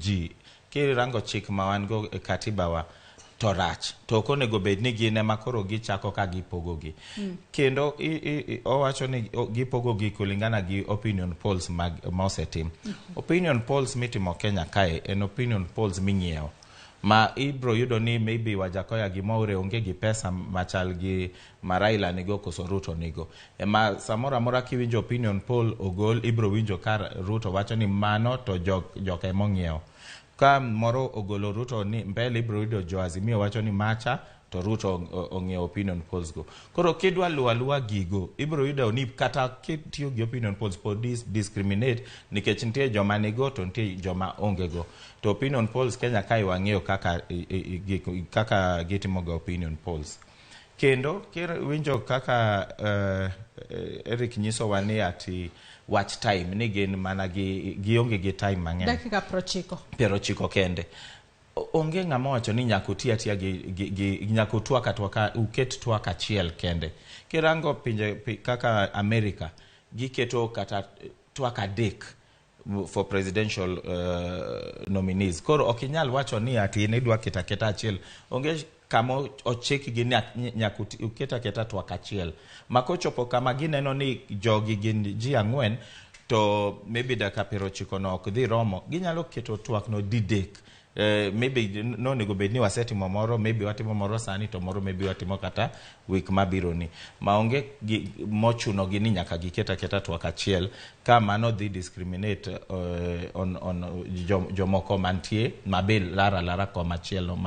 ji kirango chik ma wan go e katiba wa to rach to ok onego bed ni gin ema koro gichako ka gipogogi. Kendo owacho ni gipogogi kulingana gi opinion polls mag ma osetim. Opinion polls mitimo Kenya kae en opinion polls ming'iewo ma ibro yudo ni maybe Wajackoyah gi Mwaure onge gi pesa machal gi ma Raila nigo koso Ruto nigo. Ema samoro amora kiwinjo opinion poll ogol, ibro winjo ka Ruto wacho ni mano to jok ema ong'iewo. Ka moro ogolo Ruto ni mbele, ibro yudo jo Azimio wacho ni macha to Ruto ong'iewo opinion polls go. Koro kidwa luwo aluwa gigo, ibro yudo ni kata kitiyo gi opinion polls pod discriminate, nikech nitie joma nigo to nitie joma onge go. To opinion polls Kenya kae wang'eyo kaka kaka gitimo ga opinion polls. Kendo kiwinjo kaka Eric nyisowa ni ati wach time ni gin mana gi gionge gi time mang'eny. Dakika 90. 90 kende. Onge ng'ama owacho ni nyaka uti atiya gi nyaka utwak atwaka, uket twak achiel kende. Kirango pinje kaka America, giketo kata twak adek for presidential nominees. Koro ok inyal wacho ni ati in idwa keto aketa achiel. Onge kama ochikgi ni nyaka uket aketa twak achiel. Ma kochopo kama gineno ni jogi gin ji ang'wen to maybe dakika 90 no ok dhi romo, ginyalo keto twak no didek. Maybe nonego bed ni wasetimo moro, maybe watimo moro sani to moro maybe watimo kata week mabiro ni. Maonge gi, mochuno gi ni nyaka giket aketa twak achiel ka mano dhi discriminate on jomoko mantie mabe lara alara komachielo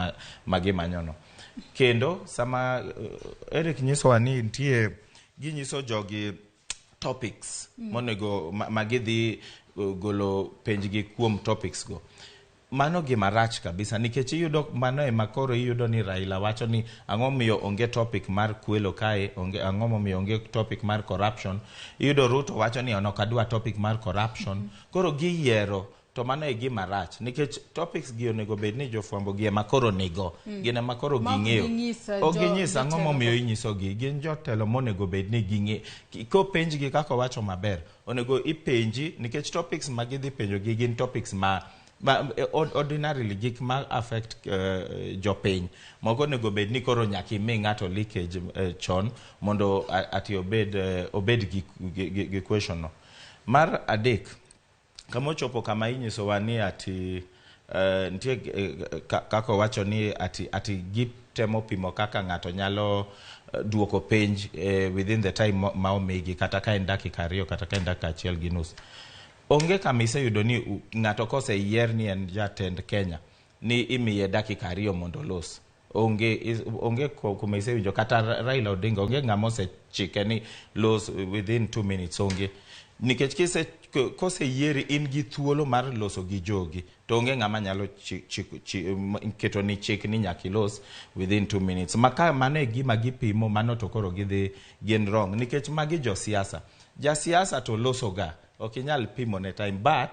ma gimanyono. Kendo sama Eric nyisowa ni nitie ginyiso jogi topics monego ma gidhi golo penjgi kuom topics go. Mano gima rach kabisa, nikech iyudo mano ema koro iyudo ni Raila wacho ni ang'o momiyo onge topic mar kwelo kae, onge ang'o momiyo onge topic mar corruption. Iyudo Ruto wacho ni an ok adwa topic mar corruption. Koro giyiero, to mano e gima rach, nikech topics gi onego bed ni jofwambo gi ema koro nigo. Gin ema koro Ma ok ging'eyo. ginyis, Ok ginyis ang'o jotelo momiyo go. Inyisogi. Gin jotelo monego bed ni ging'e. Kopenjgi kaka owacho maber, onego ipenji, nikech topics ma gidhi penjogi gin topics ma ordinarily gik ma affect jopiny. Moko onego bed ni koro nyaka imi ng'ato leakage chon mondo ati obed gi question no. Mar adek, kama ochopo kama inyisowa ni ati nitie kaka owacho ni ati gitemo pimo kaka ng'ato nyalo duoko penj within the time ma omigi, kata ka en dakika 2, kata ka en dakika 1.5. Onge kama iseyudo ni ng'ato koseyier ni en jatend Kenya ni imiye dakika 2 mondo olos. Onge kuma isewinjo kata Raila Odinga, onge ng'ama osechike ni los within 2 minutes, onge. Nikech koseyieri in gi thuolo mar loso gi jogi, to onge ng'ama nyalo keto ni chik ni nyaka ilos within 2 minutes. Ma ka mano e gima gipimo, mano to koro gidhi gin wrong, nikech magi josiasa. Jasiasa to loso ga, ok inyal pimo ne time, but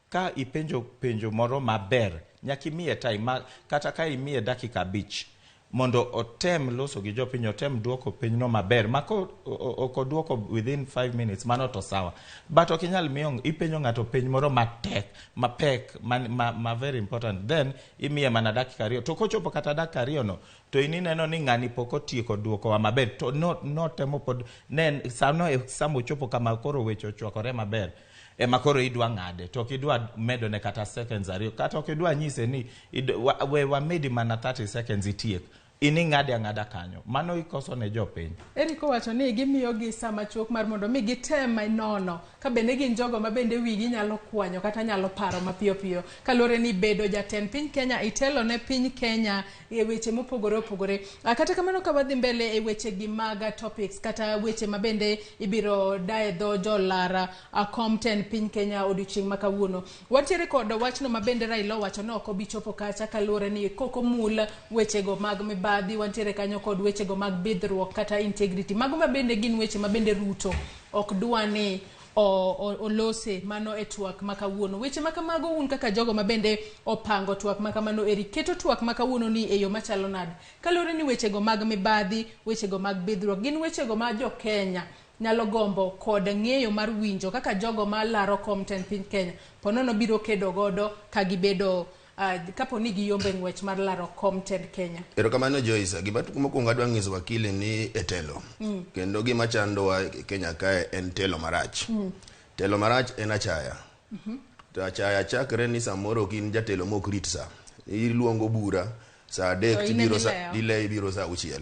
ka ipenjo penjo moro maber, nyaka imiye time ma, kata ka imiye dakika 5 mondo otem loso gi jopiny, otem duoko penjno maber ma ko ok oduoko within 5 minutes, mano to sawa. But ok inyal miyo ipenjo ng'ato penj moro matek mapek ma very important, then imiye mana dakika 2, to kochopo kata dakika 2 no to in ineno ni ng'ani pok otieko duokowa maber, to no notemo pod ne sano e sama ochopo kama koro weche ochwakore maber ema koro idwa ng'ade, to ok idwa medo ne kata seconds 2, kata ok idwa nyise ni we wamedi mana 30 seconds itiek, in ing'ade ang'ada kanyo, mano ikoso ne jopiny. Eric owacho ni gimiyogi sa machuok mar mondo mi gitem nono ka bende gin jogo ma bende wigi nyalo kwanyo kata nyalo paro mapiyo piyo, kaluwore ni bedo jatend piny Kenya, itelo ne piny Kenya e weche mopogore opogore. Kata kamano, ka wadhi mbele e weche gi mag topics kata weche ma bende ibiro daye dho jolar kom tend piny Kenya odiochieng' ma kawuono, wantiere kod wachno ma bende Raila owacho ni ok obi chopo kacha kaluwore ni kok omul wechego mag mibadhi. Wantiere kanyo kod wechego mag bidhruok kata integrity, mago ma bende gin weche ma bende Ruto ok dwa ni olose mano e twak ma kawuono. Weche ma kamago, un kaka jogo ma bende opango twak ma kamano eri, keto twak ma kawuono ni e yo machalo nade, kaluwore ni wechego mag mibadhi, wechego mag bidhruok gin wechego ma jo Kenya nyalo gombo kod ng'eyo mar winjo kaka jogo ma laro kom tend piny Kenya ponono biro kedo godo ka gibedo kapo ni giyombe ng'wech mar laro kom tend Kenya. Erokamano Joyce. Gima mokwongo adwa nyiso wakili ni e telo. Kendo gima chandowa e Kenya kae en telo marach. Telo marach en achaya. To achaya chakre ni samoro ok in jatelo mok rit sa. Iluongo bura saa 3 To in tibiro sa emilewo. dilewo ibiro saa 6.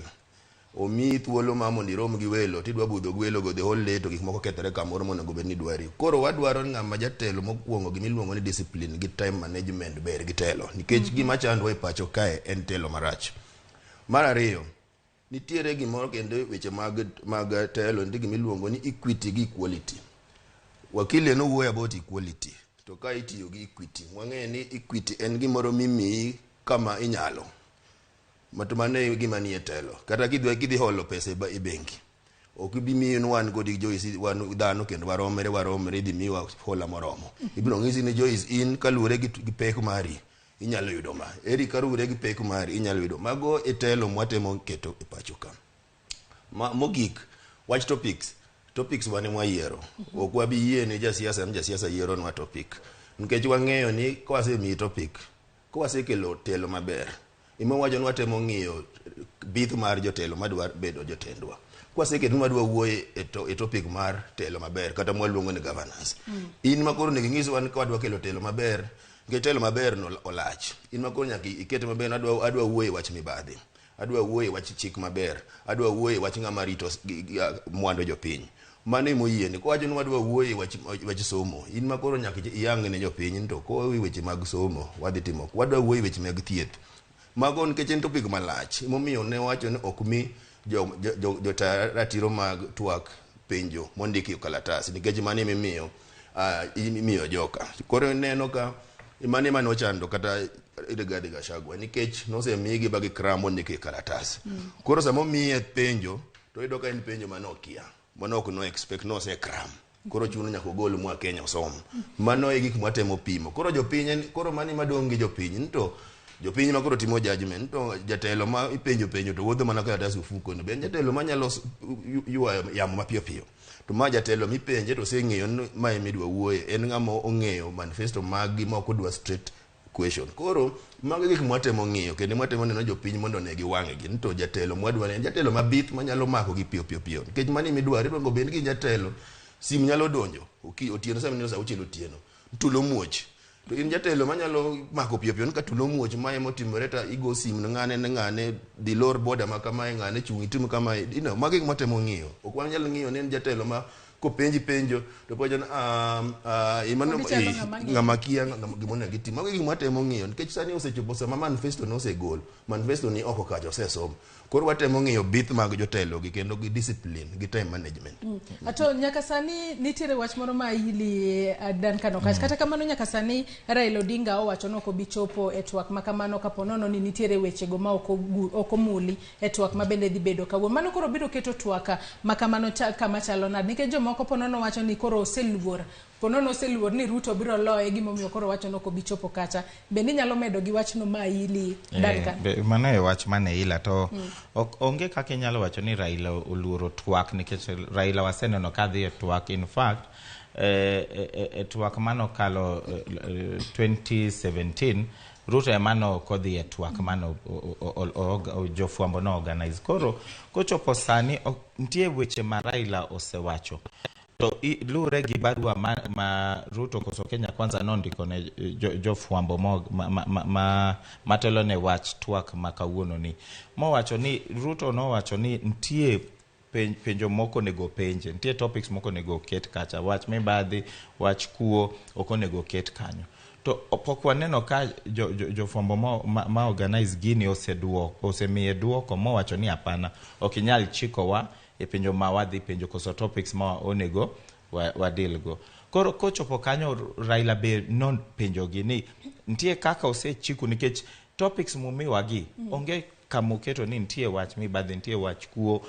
Omiyi thuolo ma mondo irom gi welo tidwa budho gi welo go the whole day to gik moko kethore kamoro monego bed ni dwari. Koro wadwaro ng'ama jatelo mokwongo gimiluongo ni discipline gi time management ber gi telo. Nikech gima chandowa e pacho kae en telo marach. Mar ariyo, nitiere gimoro kendo e weche mag telo nitie gimiluongo ni equity gi equality. Wakili nowuoyo about equality to ka itiyo gi equity wang'eyo ni equity en gimoro mimiyi kama inyalo. To mano e gima nie telo. Kata kidhi holo pesa e bengi ok ibi miyi ni wan kodi Joyce wan dhano kendo waromre idhi miwa hola moromo. Ibiro ng'isi ni Joyce in kaluwore gi pek mari inyalo yudo ma. Eri kaluwore gi pek mari inyalo yudo. Mago e telo mwatemo keto e pacho ka. Mogik, wach topics. Topics wan ema wayiero. Ok wabi yie ne jasiasa ni jasiasa yieronwa topic. Nikech wang'eyo ni kawasemiyi topic, kawasekelo telo maber, ema wacho ni watemo ng'iyo bith mar jotelo madwa bedo jotendwa. Kwaseketo ni wadwa wuoyo e topic mar telo maber kata mwaluongo ni governance. In ma koro onego inyiswa ni ka wadwa kelo telo maber, nikech telo maber no olach. In ma koro nyaka ikete maber ni adwa wuoyo e wach mibadhi. Adwa wuoyo e wach chik maber. Adwa wuoyo e wach ng'ama rito mwandu jopiny. Mano emoyieni. Kowacho ni wadwa wuoyo e wach somo, in ma koro nyaka iyang ne jopiny ni to kowe weche mag somo wadhi timo. Wadwa wuoyo e weche mag thieth. Mago nikech en topic malach. Emomiyo ne wacho ni ok mi jota ratiro mag twak penjo mondiki e kalatas nikech mano emimiyo imiyo joka. Koro ineno ka mano ema nochando kata Rigathi Gachagua nikech nosemigi ba gikram mondiki e kalatas. Koro sama omiye penjo to iyudo ka en penjo mane okia. Mano ok no expect nosekram. Koro chuno nyaka ogol mwa Kenya osom. Mano e gik mwatemo pimo. Koro jopiny en koro mano ema dong' gi jopiny ni to jopiny ma koro timo judgment to jatelo ma ipenjo penjo to wuotho mana kalatas e ofuko no. Be en jatelo manyalo ywayo yamo mapiyo piyo. To ma jatelo mipenje to oseng'eyo ni ma ema idwa wuoye. En ng'ama ong'eyo manifesto mag gi ma ok odwa straight question. Koro mago e gik mwatemo ng'iyo kendo mwatemo neno jopiny mondo one gi wang'gi ni to jatelo mwadwa en jatelo mabith manyalo mako gi piyo piyo piyo. Nikech mano ema idwaro, idwa obed gi jatelo simu nyalo donjo otieno sama ineno saa 6 otieno tulo muoch. To in jatelo manyalo mako piyo piyo ni ka tulo muoch mae motimore to igo simu ne ng'ane ne ng'ane dhi lor boda ma kamae ng'ane chung' itim kamae. Mago e gik mwatemo ng'iyo. Ok wanyal ng'iyo ni en jatelo ma kopenji penjo to penjo ni Obichalo ng'ama ng'iyo. Ng'ama kia gima onego itim. Mago e gik mwatemo ng'iyo nikech sani osechopo sama manifesto nosegol. Manifesto ni oko kacha osesom. Koro watemo ng'iyo bith mag jotelo gi kendo gi discipline gi time management. To nyaka sani nitiere wach moro ma ili Duncan Okatch. Kata kamano nyaka sani Raila Odinga owacho ni ok obi chopo e twak ma kamano kapo nono ni nitiere wechego ma ok omuli e twak ma bende dhi bedo kawuono. Mano koro biro keto twak ma kamano kama chalo nade? Nikech jomoko po nono wacho ni koro oseluor. Po nono oseluor ni Ruto biro loye gimomiyo koro wacho ni ok obi chopo kacha. Bende inyalo medo gi wachno ma ili Duncan? Mano e wach mane ila to ok onge kaka inyalo wacho ni Raila oluoro twak nikech Raila waseneno ka dhi e twak. In fact, e twak manokalo 2017 Ruto ema no ok odhi e twak mano jofwambo no organize. Koro kochopo sani nitie weche ma Raila osewacho. To luwore gi barua ma Ruto koso Kenya Kwanza nondiko ne jofwambo matelo ne wach twak ma kawuono ni. Mowacho ni Ruto nowacho ni nitie penjo moko onego penje, nitie topics moko onego oket kacha, wach mibadhi, wach kuo ok onego oket kanyo. To pok waneno ka jofwambo ma organize gini osemiye duoko mowacho ni hapana, ok inyal chikowa e penjo ma wadhi penjo koso topics ma onego wadil go. Koro kochopo kanyo Raila be nopenjogi ni nitie kaka osechiku nikech topics mumiwagi onge kamuketo ni nitie wach mibadhi, nitie wach kuo,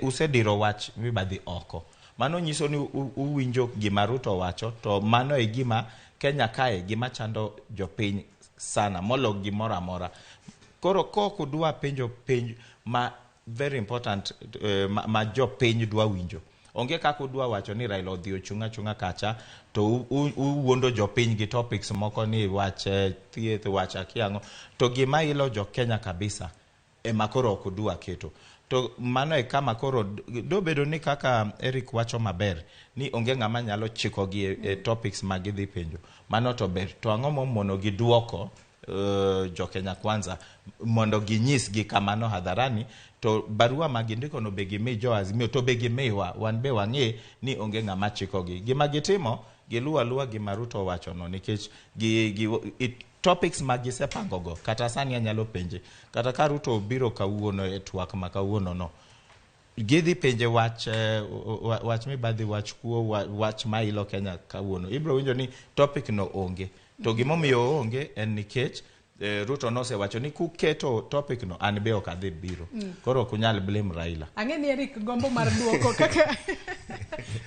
usediro wach mibadhi oko. Mano nyiso ni uwinjo gima Ruto wacho to mano e gima Kenya kae gima chando jopiny sana molo gimoro amora. Koro kok udwa penjo penj ma very important ma jopiny dwa winjo. Onge kaka udwa wacho ni Raila odhi ochung' achung'a kacha to uwuondo jopiny gi topics moko ni wach thieth, wach akia ang'o. To gima ilo jo Kenya kabisa ema koro ok udwa keto. To mano e kama koro dobedo ni kaka Eric wacho maber ni onge ng'ama nyalo chikogi e topics ma gidhi penjo. Mano to ber. To ang'o momono gi duoko jo Kenya Kwanza mondo ginyisgi kamano hadharani to barua ma gindiko no be gimi jo Azimio to be gimiwa wan be wang'e ni onge ng'ama chikogi. Gima gitimo giluwo aluwa gima Ruto owacho no nikech topics ma gisepango go kata sani anyalo penje kata ka Ruto obiro kawuono e twak ma kawuono no gidhi penje wach wach mibadhi, wach kuo, wach mailo Kenya kawuono. Ibiro winjo ni topic no onge. To gimomiyo oonge en nikech Ruto nosewacho ni kuketo topic no an be ok adhi biro. Koro ok unyal blame Raila. Ang'e ni Eric gombo mar duoko kaka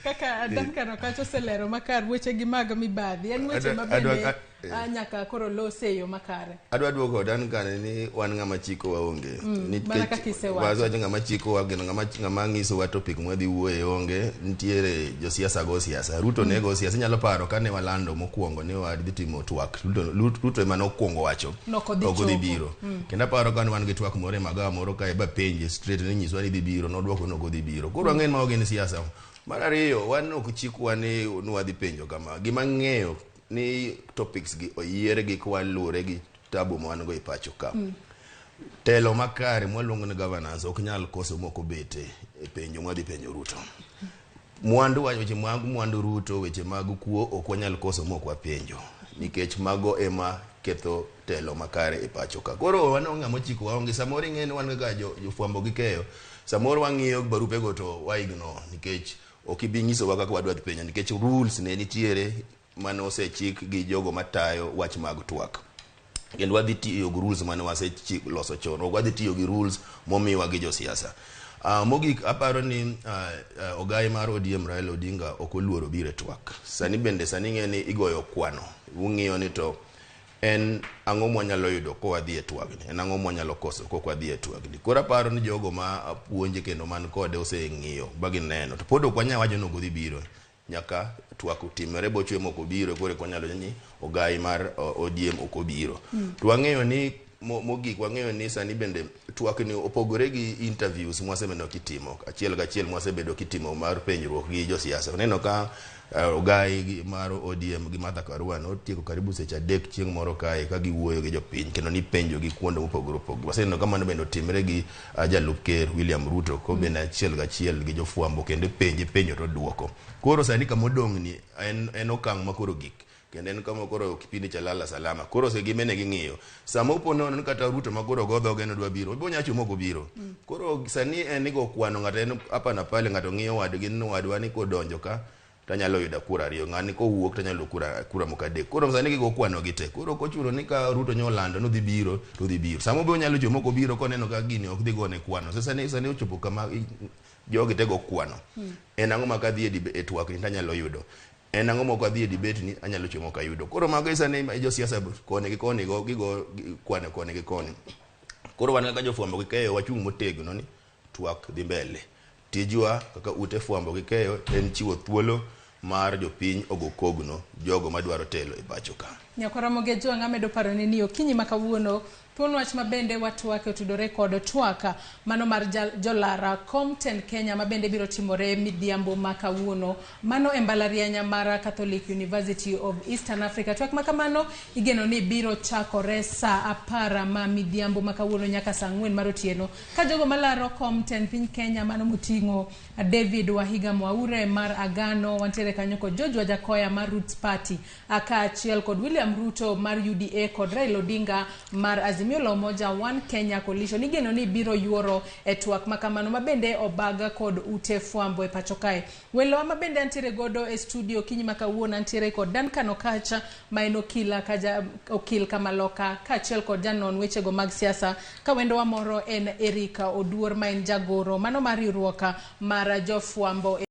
kaka Duncan Okatch oselero makar weche gi mag mibadhi en weche ma bende nyaka koro lose e yo makare. Adwa duoko Duncan ni wan ng'ama chikowa onge. Mana kaka isewacho. Wacho ng'ama chikowa kendo ng'ama ng'isowa topic mwadhi wuoye onge. Nitiere josiasa go siasa. Ruto ne go siasa. Inyalo paro kane walando mokwongo ni wadhi timo twak. Ruto ema nokwongo wacho. Ok odhi biro. Kendo aparo kane wan gi twak moro e magawa moro kae ba penje straight ni nyiswa ni dhi biro. Nodwoko ni ok odhi biro. Koro wang'e ni mago gin siasa. Mar ariyo, wan ok chikwa ni wadhi penjo kama. Gima ng'eyo ni topics gi oyier gi kwaluwore gi tabu ma wan go e pacho ka. Telo makare mwaluongo ni governance ok nyal koso mok obete e penjo mwadhi penjo Ruto. Mwandu, weche mag mwandu Ruto, weche mag kuo ok wanyal koso mok wapenjo nikech mago ema ketho telo makare e pacho ka. Koro wan ng'ama ochiko waonge. Samoro ing'e ni wan kaka jofwambo gi keyo, samoro wang'iyo barupego to wa ignore nikech ok ibi nyisowa kaka wadwa dhi penjo nikech rules ne nitiere mane osechik gi jogo matayo wach mag twak. Kendo wadhi tiyo gi rules mane waseloso chon, ok wadhi tiyo gi rules momiwa gi josiasa. Mogik aparo ni ogai mar ODM Raila Odinga ok oluoro biro e twak. Sani bende sani ing'e ni igoyo kwano, ung'iyo ni to en ang'o mwanyalo yudo kowadhi e twagni, en ang'o mwanyalo koso kok wadhi e twagni. Koro aparo ni jogo ma puonje kendo man kode oseng'iyo ba gineno, to pod ok wanyal wacho ni ok odhi biro. Nyaka twak otimore bochwe mok obiro, koro eka wanyalo ni ogai mar ODM ok obiro. To wang'eyo ni mogik wang'eyo ni sani bende twak ni opogore gi interviews mwasebedo kitimo achiel kachiel mwasebedo kitimo mar penjruok gi josiasa. Waneno ka ogai mar ODM gi Martha Karua notieko karibu seche 3 chieng' moro kae ka giwuoyo gi jopiny kendo nipenjo gi kuonde mopogore opogore. Waseneno ka mano bende otimre gi jalup ker William Ruto ko bende achiel kachiel gi jofwambo kendo ipenje penjo to duoko. Koro sani kamodong' ni en okang' ma koro gik. Kendo en kama koro kipindi cha lala salama. Koro se gimene ging'iyo. Sama opo nono ni kata Ruto ma koro go dhoge nodwa biro, obo nyacho moko biro. Koro sani en igo kwano ng'ato en hapa na pale, ng'ato ng'iyo wadgi ni wadwa ni kodonjo ka tanyalo yudo kura 2, ng'ani kowuok tanyalo kura moko 3. Koro sani gigo kwano gi te. Koro kochuno ni ka Ruto nyolando ni odhi biro, to odhi biro. Sama obo nyalo chopo moko biro koneno ka gini ok dhi gone kwano. Sasa sani ochopo kama jogi te go kwano. En ang'o ma kadhi e twak ni tanyalo yudo? En ang'o mok adhi e debate ni anyalo chomo kayudo. Koro mago sani josiasa koni gi koni go gigo kwano koni gi koni. Koro wan kaka jofwambo gi keyo wachung' motegno ni twak dhi mbele. Tijwa kaka ute fwambo gi keyo en chiwo thuolo mar jopiny ogo kogno jogo madwaro telo e pacho ka. Nyakwara Mogejo amedo paro ni okinyi ma kawuono thuon wach mabende watwake otudore kod twak mano mar jolara kom tend Kenya mabende biro timore midhiambo ma kawuono mano e mbalariany mar Catholic University of Eastern Africa. Twak ma kamano igeno ni biro chakore saa 10 ma midhiambo ma kawuono nyaka saa 4 mar otieno ka jogo malaro kom tend piny Kenya mano moting'o David Wahiga Mwaure mar Agano, wantiere kanyo kod George Wajackoyah mar Roots Party kaachiel kod William Ruto mar UDA kod Raila Odinga mar Azimio la Umoja One Kenya Coalition. Igeno ni biro yuoro e twak makamano mabende obaga kod ute fwambo e pacho kae. Welowa mabende antiere godo e studio kinyi ma kawuono antiere kod Duncan Okacha ma en okil Kamaloka kaachiel kod janon wechego mag siasa ka wendowa moro en Erika Oduor ma en jagoro mano mar riwruok mar jofwambo.